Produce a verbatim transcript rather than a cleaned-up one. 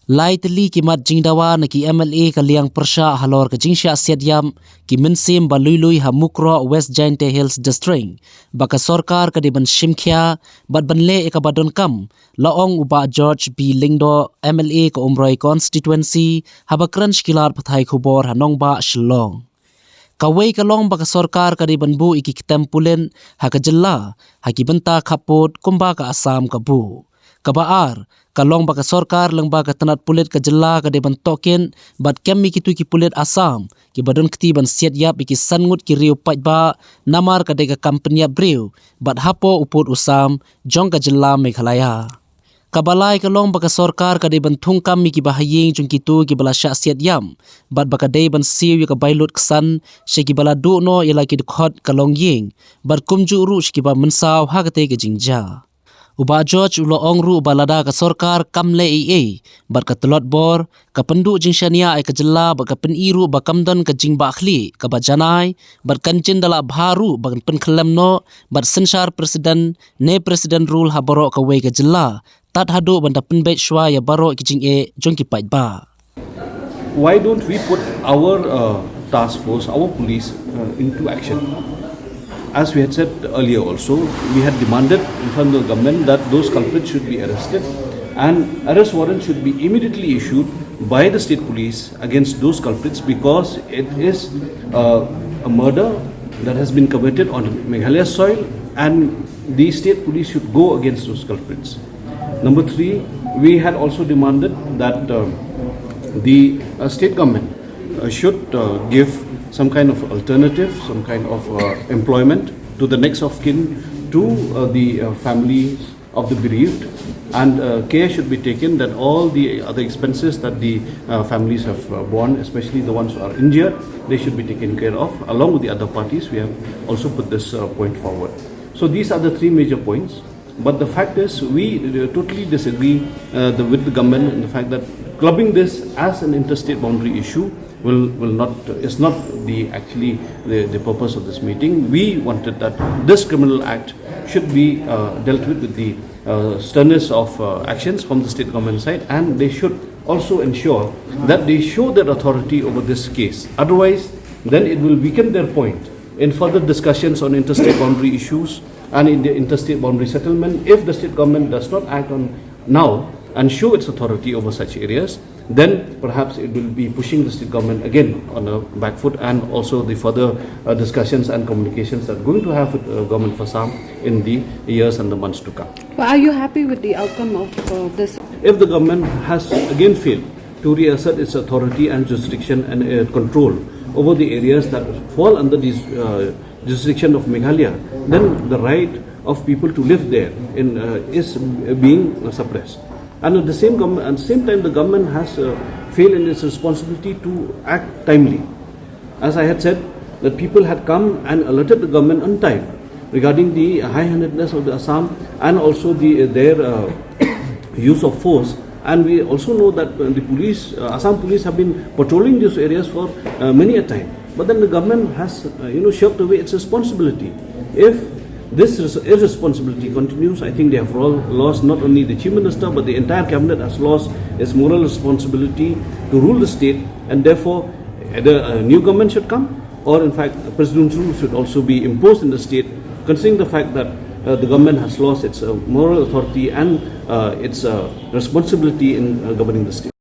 Lai tylli ki mat jingdawa na ki M L A ka liang pyrshah halor ka jingshah siat ïap ki mynsiem ba lui lui ha Mukroh, West Jaintia Hills District, ba ka sorkar ka dei ban shim khia bad ban leh ïa kaba donkam, la ong u Bah George B Lyngdoh, M L A ka Umroi Constituency, haba kren sha ki lad pathai khubor ha nongbah Shillong. Kawei ka long ba ka sorkar ka dei ban buh ïa ki ktem pulit ha ka jylla ha ki bynta khappud kumba ka Assam ka buh. Kaba ar ka long ba ka sorkar lyngba ka tnat pulit ka jylla ka dei ban tohkit bad kem ïa kito ki pulit Assam kiba don kti ban siat ïap ïa ki san ngut ki riew paidbah namar ka dei ka kam pynïap briew bad hapoh u pud u sam jong ka jylla Meghalaya. Kaba lai ka long ba ka sorkar ka dei ban thung kam ïa kiba ha ïing jong kito kiba la shah siat ïap bad ba ka dei ban siew ïa ka bai lut ksan sha kiba la duh noh ïa la ki dkhot ka longïing bad kumjuh ruh sha kiba mynsaw ha katei ka jingjia. U Bah George u la ong ruh ba lada ka sorkar kam leh ei ei bad ka tlot bor, ka pynduh jingshaniah ïa ka jylla bad ka pyni ruh ba kam don ka jingbahkhlieh kaba janai bad kan jin da lah bha ruh ba kan pynkhyllem noh bad synshar president ne president rule ha baroh kawei ka jylla tad haduh ban da pynbeit shuwa ïa baroh ki jingeh jong ki paidbah. Why don't we put our uh, task force, our police uh, into action? As we had said earlier also, we had demanded in front of the government that those culprits should be arrested and arrest warrant should be immediately issued by the state police against those culprits because it is uh, a murder that has been committed on Meghalaya soil and the state police should go against those culprits. Number three, we had also demanded that uh, the uh, state government uh, should uh, give some kind of alternative, some kind of uh, employment to the next of kin to uh, the uh, families of the bereaved, and uh, care should be taken that all the other expenses that the uh, families have uh, borne, especially the ones who are injured, they should be taken care of. Along with the other parties, we have also put this uh, point forward. So these are the three major points. But the fact is, we uh, totally disagree uh, the, with the government in the fact that clubbing this as an interstate boundary issue will, will not is not the actually the, the purpose of this meeting. We wanted that this criminal act should be uh, dealt with with the uh, sternest of uh, actions from the state government side, and they should also ensure that they show their authority over this case. Otherwise, then it will weaken their point in further discussions on interstate boundary issues and in the interstate boundary settlement. If the state government does not act on now and show its authority over such areas, then perhaps it will be pushing the state government again on a back foot, and also the further uh, discussions and communications that are going to have with uh, government of Assam in the years and the months to come. But are you happy with the outcome of uh, this? If the government has again failed to reassert its authority and jurisdiction and uh, control over the areas that fall under the uh, jurisdiction of Meghalaya, then the right of people to live there in, uh, is being suppressed. And at the same, gov- at the same time, the government has uh, failed in its responsibility to act timely. As I had said, that people had come and alerted the government on time regarding the high-handedness of the Assam and also the, their uh, use of force. And we also know that uh, the police, uh, Assam police, have been patrolling these areas for uh, many a time. But then the government has, uh, you know, shirked away its responsibility. If this res- irresponsibility continues, I think they have ro- lost, not only the chief minister but the entire cabinet has lost its moral responsibility to rule the state, and therefore either a new government should come, or in fact, a president's rule should also be imposed in the state, considering the fact that uh, the government has lost its uh, moral authority and uh, its uh, responsibility in uh, governing the state.